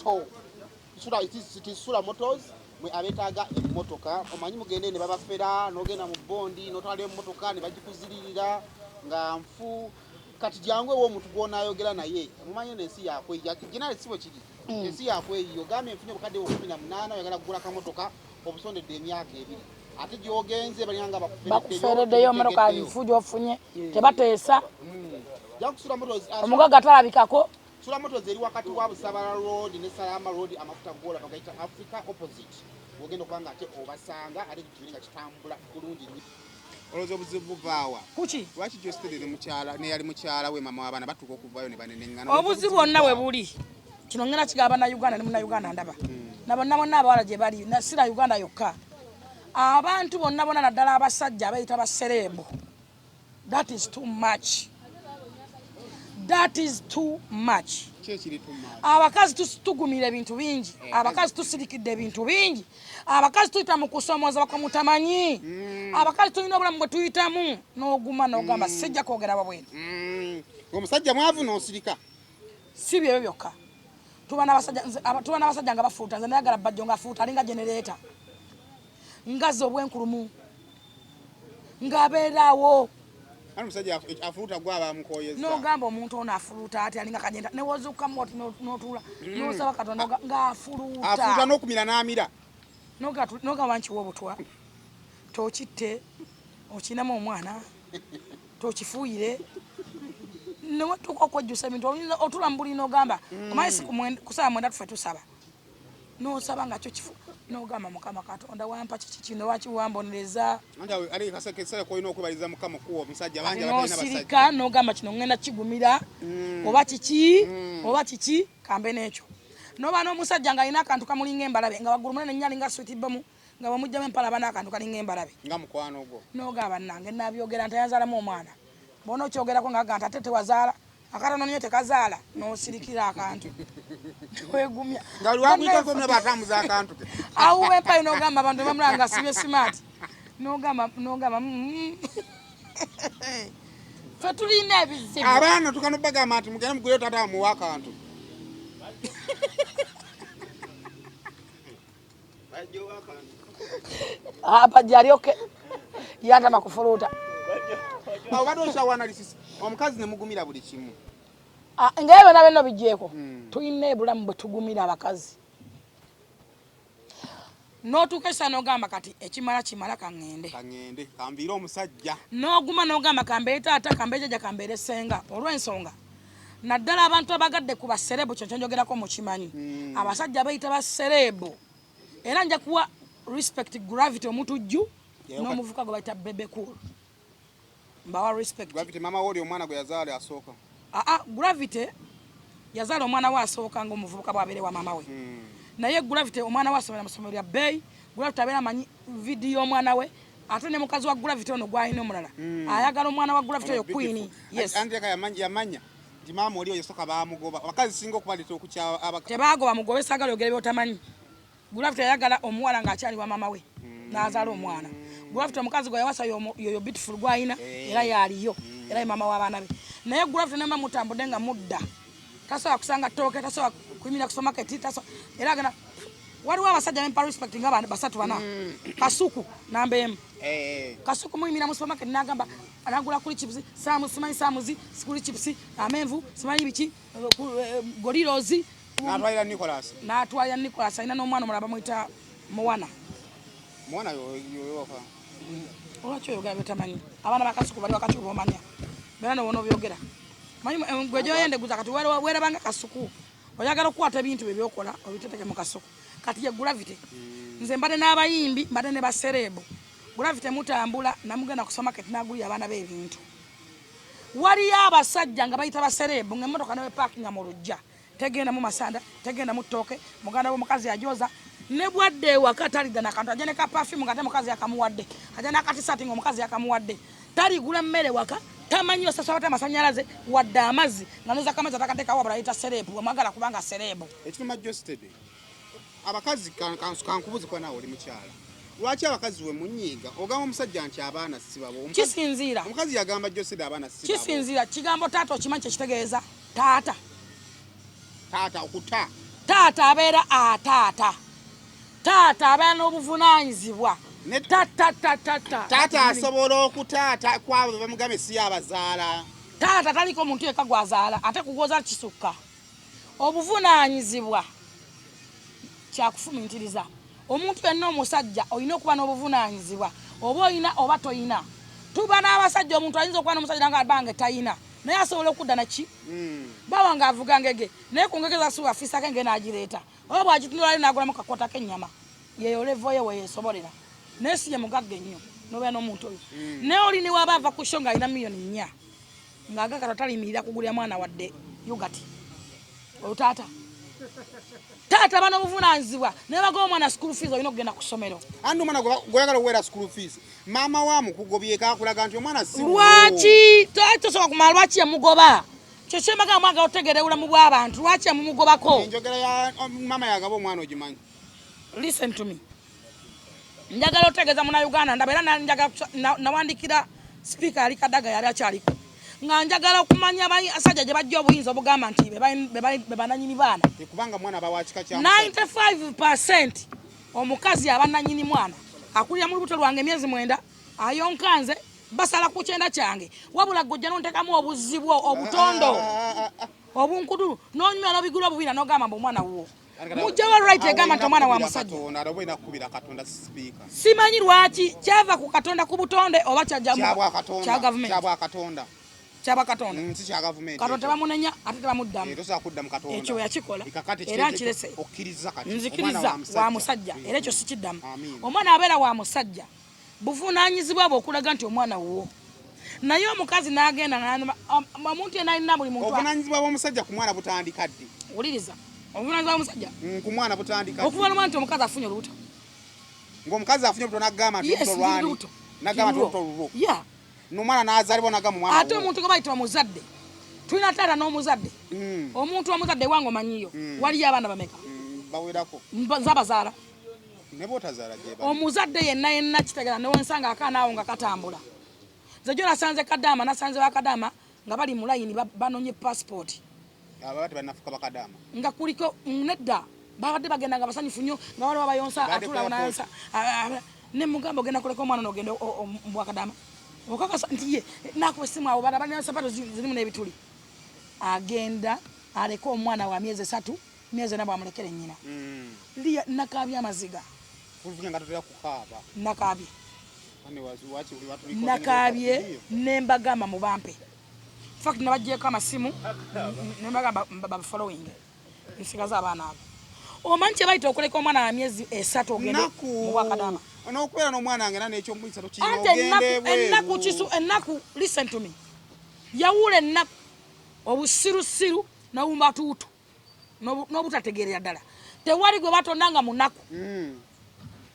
Moto Sula, it is, it is Sula Motors. Mwe abeetaaga emmotoka, omanyi mugende ne babafera, n'ogenda mu bondi n'otwala emmotoka ne bagikuziririra nga nfu. Kati jangu ew'omuntu gw'onaayogera naye, mumanyi eno ensi yakweyiya, genale si bwe kiri. Ensi yakweyiya, ogambye nfunye obukadde 18, oyagala kugula kamotoka, obusondedde emyaka 2, ate gy'ogenze balina nga bakufereddeyo emmotoka nfu gy'ofunye, tebateesa. Jangu Sula Motors. Omugagga talabikako. Sula Motors eri wakati wa Busabala Road ne Salama Road, amafuta gola bagayita Africa opposite. Ogenda okuba nga ate obasanga, ate kibiri nga kitambula bulungi nnyo. Olowooza obuzibu buvaawa? Kuki? Lwaki Geosteady ne mukyala, ne yali mukyala we, mama w'abaana, batuuka okuvaayo ne baneneŋŋana? Obuzibu bwonna we buli, kino ngenda kigamba Bannayuganda ne Munnayuganda ndaba na bonna bonna abawala gye bali, na si na Uganda yokka, abantu bonna bonna, naddala abasajja abeeyita ba celeb. That is too much, that is too much. Ki ekiri too much? Abakazi tugumira ebintu bingi, abakazi tusirikidde ebintu bingi, abakazi tuyita mu kusomooza bakwemutamanyi, abakazi tulina obulamu bwe tuyitamu, n'oguma n'ogamba sijja kwogera wabweru. Omusajja mwavu n'osirika. Si byebyo byokka, tuba n'abasajja, tuba n'abasajja nga bafuuta. Nze nayagala Bajjo ng'afuuta alinga genereeta, ngazi obwenkulumu ng'abeeraawo. Ani omusajja afuuta gwe aba amukoyeza? N'ogamba omuntu ono afuluuta ati alinga kagenda, newozuukamu oti n'otuula n'osaba Katonda ng'afuluuta. Afuuta n'okumira n'amira. N'ogamba nkiwa obutwa, tokitte, okinamu omwana, tokifuuyire, newetuuka okwejjusa ebintu, oyinza otula mu buli n'ogamba omanyi si ku ssaawa 9 tufe tusaba, n'osaba nga kyo kifu, n'ogamba Mukama Katonda wampa kiki kino, lwaki wambonereza? Anti awo, ali kaseera k'olina okwebaliza Mukama okuwa omusajja, bangi Kati abatalina n'osirika basajja. N'ogamba kino ŋŋenda kigumira oba kiki oba kiki, kambe n'ekyo. N'oba n'omusajja ng'alina akantu kamulinga embalabe, nga waggulu munene nnyo, alinga sweet bomu, nga bw'omugjamu empala aba n'akantu kalinga embalabe. Nga mukwano gwo. N'ogamba nange naabyogera nti ayanzaalamu omwana, bw'ona okyogerako ng'aga nti ate tewazaala, akatono nnyo tekazaala, n'osirikira akantu wegumya. Nga lwakuyitako muna batambuza akantu ke. Awuba empayi, n'ogamba abantu bamulanga nga asibye smart, n'ogamba ffe tulina ebizibu. Abaana tukano bagamba nti mugende muguleyo taata wamuwe akantu. Apa gyalyoke yantama kufuluuta. Awo badde okyawa analysis, omukazi ne mugumira buli kimu. Ah, ngaebyo byonna byonna bigyeko, tulina ebulamu bwe tugumira abakazi, n'otuuka esa n'ogamba kati ekimala kimala, kaŋŋende. Kaŋŋende kanviire omusajja. N'oguma n'ogamba kambeere taata, kambeere jjajja, kambeere ssenga, olw'ensonga naddala abantu abagadde ku ba celeb. Kyo kyenjogerako mukimanyi, abasajja bayita ba celeb, era nja kuwa respect Gravity Omutujju n'omuvuka gwe bayita Bebe Cool, mbawa respect. Gravity mama woli omwana gwe yazaala asooka? Aa, Gravity yazaala omwana we asooka ng'omuvubuka bw'abeere wa maama we, naye Gravity omwana we asomera mu ssomero lya bbeeyi. Gravity abeera amanyi vidiyo omwana we, ate ne mukazi wa Gravity ono gw'alina omulala ayagala omwana wa Gravity oyo, Queen, yes. Andreka yamanya nti maama oli oyo bamugoba. Abakazi singa okubaleeta okukyawa Tebaagoba mugobe, saagala oyogere by'otamanyi. Gravity yayagala omuwala ng'akyali wa maama we n'azaala omwana. Gravity omukazi gwe yawasa yoyo Beautiful gw'alina, era yaaliyo, era ye maama w'abaana be. Naye Gravity nema mutambudde nga mudda, tasobola kusanga ttooke, tasobola kuyimira ku supermarket, era agenda. Waliwo abasajja bempa respect nga basatu bana. Kasuku namba 1. Kasuku muyimira mu supermarket n'agamba anagula kuli chips, samu simanyi samuzi, kuli chips, amenvu, simanyi biki, gorilozi. N'atwalira Nicholas. N'atwalira Nicholas, alina n'omwana omulala bamuyita Muwana. Mwana yoyoka. Olwaki oyogera byotamanyi? Abaana bakasuku bali wakati oba omanya bera nowona obyogera. Manyi gwe gyoyendeguza kati weerabanga Kasuku, oyagala okukwata ebintu bye byokola obiteteke mu Kasuku. Kati ye Gravity, nze mbadde n'abayimbi, mbadde ne ba celeb. Gravity mutambula namugenda ku supermarket n'agulira abaana be ebintu. Waliyo abasajja nga bayita ba celeb ng'emmotoka newe parkinga mu lujja tegenda mu masanda, tegenda mu ttooke, muganda w'omukazi ajoza, ne bwadde ewaka talidda nakantu, ajja ne ka perfume nga ate mukazi yakamuwadde, ajja n'akatisati nga omukazi yakamuwadde, taligula mmere waka, tamanyi osasula bata amasanyalaze wadde amazzi, nga noza kamazzi atakateekawo, wabula ayita celeb wemwagala kubanga celeb. Ekituma Geosteady, abakazi kankubuze, kuba naawe oli mukyala, lwaki abakazi we munyiiga ogamba omusajja nti abaana si babo? Kisinziira. Omukazi yagamba Geosteady abaana si babo. Kisinziira kigambo taata, okimanyi kyekitegeeza taata? Taata okuta. Taata abeera ataata, taata abeera n'obuvunaanyizibwa. Tatatata taata asobola okutaata kwabo bebamugambye si abazaala. Taata taliko omuntu yekka gwazaala, ate kugwoza kisukka obuvunaanyizibwa kyakufumintiriza. Omuntu yenna omusajja olina okuba n'obuvunaanyizibwa, oba olina oba toyina. Tuba n'abasajja, omuntu ayinza okuba n'omusajja nga bange tayina, naye asobola okudda naki bawa nga avuga ngege, naye ku ngege zasuuba afiisako engege n'agireeta, oba bw'agitunulayo n'agulamu kakota k'ennyama, yeyo levo ye weyeesobolera, naye si ye mugagga ennyo n'obeera n'omuntu oyo. Naye oli ne waba ava ku sho ng'alina 4,000,000 ng'agakata talimirira kugulira mwana wadde yogati. Oyo taata, taata bano obuvunaanyizibwa, naye bagoba omwana school fees, olina okugenda ku ssomero. Andi omwana gweyagala okuweera school fees, maama wa mukugobyeko akulaga nti omwana si lwaki tosobola kumala, lwaki yamugoba? Kyekyembaga mwagala otegeera obulamu bw'abantu, lwaki yamumugobako? Enjogera ya maama yagaba omwana ogimanyi? Listen to me, njagala otegeeza munauganda ndaba, era njagala nawandikira sipiika yali Kadaga yali akyaliko, nga njagala okumanya abasajja gye bajja obuyinza obugamba nti be bananyini baana. Kubanga mwana bawakika kya 95% omukazi aba nanyini mwana. Akulira mu lubuto lwange emyezi 9, ayonka nze, basala ku kyenda kyange, wabula gojja nontekamu obuzibu obutondo obunkudulu, nonyumya n'obigula obubina n'ogamba mbu omwana wuwo. Mujjawa right egamba nti omwana wa musajja? Simanyi lwaki kyava ku Katonda ku butonde oba kya gavumenti, kyaba Katonda. Katonda tebamunenya ate tebamuddamu, ekyo yakikola era nkirese, nzikiriza wa musajja, era ekyo sikiddamu. Omwana abeera wa musajja, buvunaanyizibwa bwe okulaga nti omwana wuwo, naye omukazi n'agenda omuntu yenna alina buli muntu. Obuvunaanyizibwa bw'omusajja ku mwana butandika ddi? Wuliriza, obuvunaanyizibwa bw'omusajja ku mwana butandika okuva lwa nti omukazi afunye olubuto. Ng'omukazi afunye olubuto n'agamba nti olubuto lwani? N'agamba nti olubuto lulwo n'omwana n'azaalibwa n'agamba omwana. Ate omuntu gwe bayita omuzadde, tulina taata n'omuzadde. Omuntu omuzadde wange omanyiyo waliyo abaana bameka? Bawerako. Nze abazaala. Omuzadde yenna yenna kitegera newensanga akaana awo nga katambula. Nze jo nasanze kadaama, nasanze bakadaama nga bali mu layini banonye passport. Nga kuliko nedda, babadde bagenda nga basanyufu nnyo, nga waliwo abayonsa atula nayonsa, ne mugamba ogenda kuleka omwana nogenda mbwakadaama, okakasa nti ye nakuba essimu awo bana balina sapato zirimu n'ebituli, agenda aleke omwana wa myezi 3, myezi 4, bwamulekere nnyina. Liya nakaabye amaziga, nakaabye, nakaabye, nembagamba mubampe. Fact nabajjeeko amasimu, nembagamba bafollowing, nsigaze abaana abo. Omanyi kye bayita okuleka omwana wa myezi 3 ogende mubwakadaama? N'okubeera n'omwana wange era n'ekyomuyisa. Ate ennaku kisu ennaku. Listen to me, yawula ennaku, obusirusiru n'obumbatuutu n'obutategeerera ddala. Tewali gwe batonda nga munaku.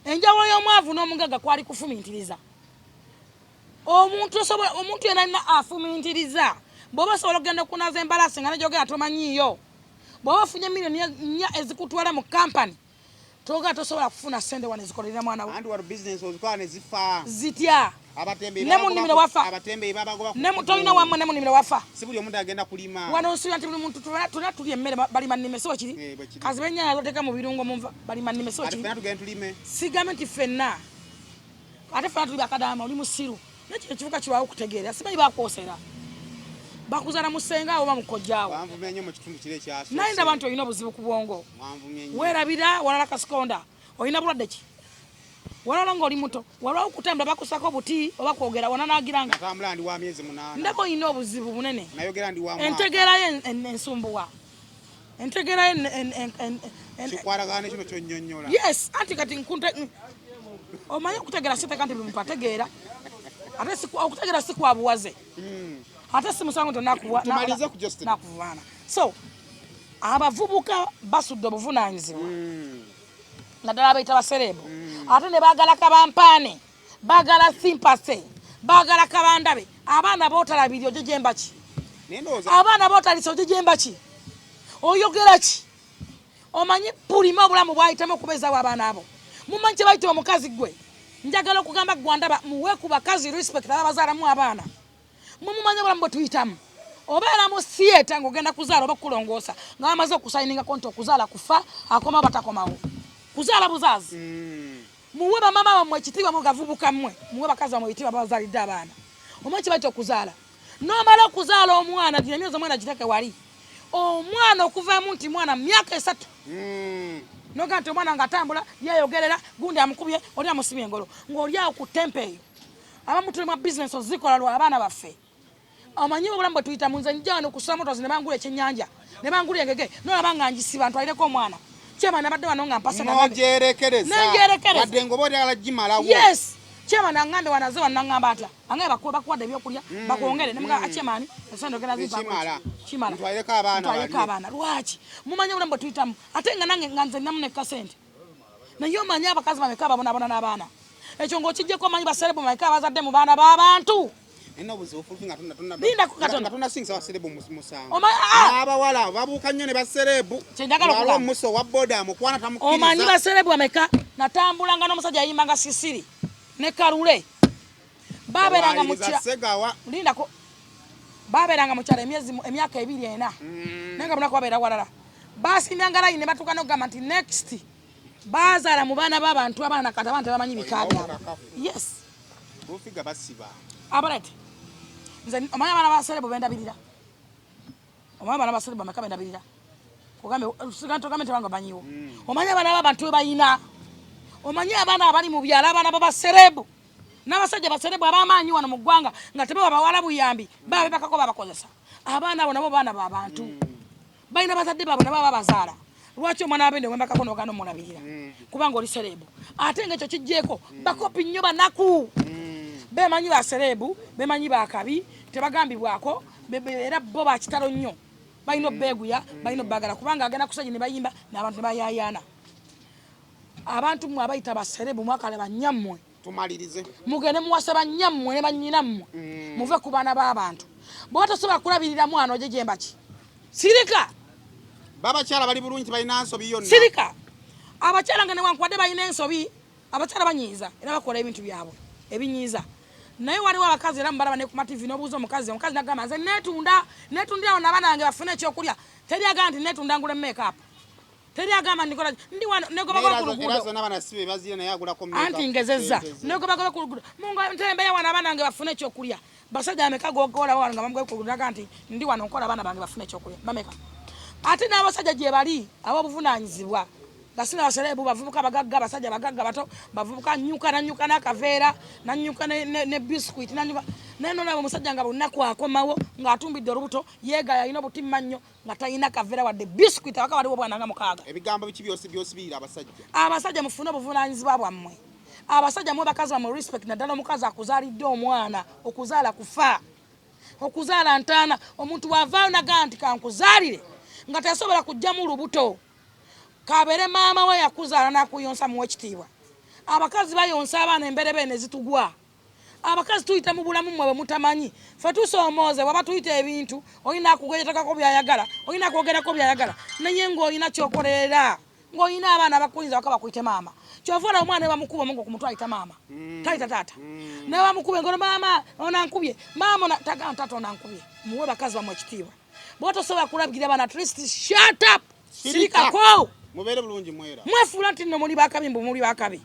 Enjawulo y'omwavu n'omugagga kwali kufumintiriza. Omuntu osobola, omuntu yenna alina afumintiriza. Bw'oba osobola okugenda okunaza embalaasi nga negyogera tomanyiiyo, bw'oba ofunye 4,000,000 ezikutwala mu kampani, toga tosobola kufuna sente wano ezikolerera mwana we. Zitya ne mu nnimiro wafa, tolina wammwe ne mu nnimiro wafa. Wano nsuubira nti buli muntu tulina tulya emmere, balima nnime, si bwekiri? Kaziba ennyaanya zoteeka mu birungo munva, balima nnime, si bwekiri? Sigambe nti ffenna ate ffenna tuli bakadaama. Oli musiru, naye kino ekivuka kirwawo okutegeera. Simanyi bakwosera bakuzaala musenga oba mukojjaawo, naye ndaba nti olina obuzibu ku bwongo, weerabira walala kasikonda. Olina bulwadde ki? Walala ng'oli muto walwawo okutambula, bakusako buti oba kwogera wananagiranga. Ndaba olina obuzibu bunene. Entegeerayo ensumbuwa, entegeerayo. Yes, anti kati omanyi okutegeera siteeka nti buli muntu ategeera, ate okutegeera si kwa buwaze, ate si musango nti nakuvubaana. So abavubuka basudde obuvunaanyizibwa, naddala abayita ba celeb, ate ne baagala kabampaane, baagala sympathy, baagala kabandabe. Abaana bootalabiri ojejemba ki? Abaana bootalisa ojejemba ki? Oyogera ki? Omanyi pulima obulamu bwayitamu okubeezawo abaana abo? Mumanyi kye bayita omukazi? Gwe njagala okugamba gwandaba, muwe ku bakazi respect ababazaalamu abaana. Mwe mumanyi obulamu bwe tuyitamu. Obeera mu theatre ng'ogenda kuzaala oba kukulongoosa nga bamaze okusayiningako nti okuzaala kufa, akomawo batakomawo. Kuzaala buzaazi. Muwe bamama bammwe ekitiibwa mwe gavubuka mmwe. Muwe bakazi bammwe ebitiibwa babazaalidde abaana. Omanyi kye bayita okuzaala? N'omala okuzaala omwana, gino emyezi omwana giteeke wali. Omwana okuvaamu nti mwana mu myaka 3. N'ogamba nti omwana ng'atambula, yeeyogerera, gundi amukubye, oli amusibye engolo. Ng'oli awo ku tempo eyo. Abamu tuli mu bizinesi ozikola lwa abaana baffe. Omanyi obulamu bwe tuyitamu, nze njja wano ku Sula Motors ne bangula ekyennyanja, ne bangula engege, n'olaba nga ngisiba ntwalireko omwana. Chairman abadde wano nga mpasa nga ngambe. N'ogyerekereza. N'engyerekereza. Wadde ng'oba oyagala gimalawo. Yes. Chairman angambe wano azze wano n'angamba atya? Angambe bakuwadde ebyokulya, bakwongere. Ne mugamba, Chairman, esente ogenda zimpaako ki? Kimala. Kimala. Ntwalireko abaana Ntwalireko balye. abaana. Lwaki? Mumanyi obulamu bwe tuyitamu. Ate nga nange nga nze nnamu ne kasente. Naye omanyi abakazi bameka ababonaabona n'abaana? Ekyo ng'okiggyeko omanyi baserebu bameka abazadde mu baana b'abantu? Nina obuzibu fufi nga tonna tonna Linda ku katono. nga tonasingisa baserebu musango. Oma-, ah! N'abawala babuuka nnyo ne baserebu. Kye njagala Ng'aliwo okugamba. omusa owa boda amukwana tamukkiriza. Omanyi baserebu bameka? Natambulanga n'omusajja yayimbanga Sisiri ne Kalule. Babeeranga mu Wayiriza kya- Segawa. Lindako. Babeeranga mu kyalo emyezi emyaka 2 4. Naye nga bunaku babeera walala. Basimbanga layini ne batuuka n'okugamba nti next. Bazaala mu baana b'abantu abaana kati abaana tebamanyi bika byabwe. Yes. Bufiga basiba. Abalete. Nze omanyi abaana ba serebu bendabirira. Omanyi abaana ba serebu bameka bendabirira. Ogambe, siga nti ogambe nti abange bamanyiwo. Omanyi abaana b'abantu be bayina. Omanyi abaana abali mu byalo, abaana b'abaserebu. N'abasajja baserebu ab'amaanyi wano mu ggwanga nga tebawa bawala buyambi, baba bebakako babakozesa. Abaana abo nabo baana b'abantu. Balina bazadde baabwe nabo ababazaala. Lwaki omwana w'abende wembakako n'ogaana omulabirira? Kubanga oli serebu. Ate ng'ekyo kiggyeeko, bakopi nnyo banaku. Beemanyi ba serebu, beemanyi ba kabi, tebagambibwako, era bo ba kitalo nnyo. Balina obbeeguya, balina obbaagala kubanga agenda ku stage ne bayimba n'abantu ne bayaayaana. Abantu mmwe abayita ba serebu mwakala bannyammwe. Tumalirize. Mugende muwase bannyammwe ne bannyinammwe. Muve ku baana b'abantu. Bw'oba tosobola kulabirira mwana oje gyemba ki? Sirika. Babakyala bali bulungi tebalina nsobi yonna. Sirika. Abakyala nga newankubadde balina ensobi, abakyala banyiiza era bakola ebintu byabwe ebinyiiza. Naye waliwo abakazi era mubalaba ne ku ma TV n'obuuza omukazi, omukazi n'agamba nze neetunda, neetundira wano abaana bange bafune ekyokulya. Teri agamba nti neetunda ngule make-up. Teri agamba nti nkola ndi wano negobagoba ku luguudo. Era zonna abaana si be bazira naye agulako make-up. Anti ngezezza. Sente ze. Negobagoba ku luguudo. Mungu ntembeya wano abaana bange bafune ekyokulya. Basajja bameka g'ogola wano nga bamugoba ku luguudo n'agamba nti ndi wano nkola abaana bange bafune ekyokulya. Bameka. Ate n'abasajja gye bali ab'obuvunaanyizibwa. Nga si n'abasereebu, bavubuka bagagga, basajja bagagga bato, bavubuka nnyuka nannyuka n'akaveera, nannyuka ne biscuit, nannyuka. Naye n'olaba omusajja nga bunaku akomawo ng'atumbidde olubuto, yeegaya alina obutimma nnyo nga talina kaveera wadde biscuit, awaka waliwo obwana nga 6. Ebigambo biki by'osibirira abasajja? Abasajja mufune obuvunaanyizibwa bwammwe. Abasajja muwe bakazi bammwe respect, naddala omukazi akuzaalidde omwana, okuzaala kufa. Okuzaala ntaana, omuntu bw'avaayo n'agamba nti kankuzaalire nga tasobola kuggyamu lubuto. Kabeere maama we yakuzaala n'akuyonsa, muwe ekitiibwa. Abakazi bayonsa abaana emberebe ne zitugwa. Abakazi tuyita mu bulamu mmwe bwe mutamanyi. Ffe tusoomoozebwa, batuyita ebintu, olina kugeetekako by'ayagala, olina kwogerako by'ayagala, naye ng'olina ky'okolerera, ng'olina abaana abakuyinza waka bakuyite maama. Ky'ova olaba omwana ne bamukuba omugo ku mutwe ayita maama, tayita taata. Ne bamukuba engolo, maama ono ankubye, maama ono tagala taata ono ankubye. Muwe bakazi bammwe ekitiibwa. Bw'oba tosobola kulabirira baana, at least shut up. Sirika. Sirikako. Mubeere bulungi mwera. Mwefuula nti nno muli bakabi, mbu muli bakabi.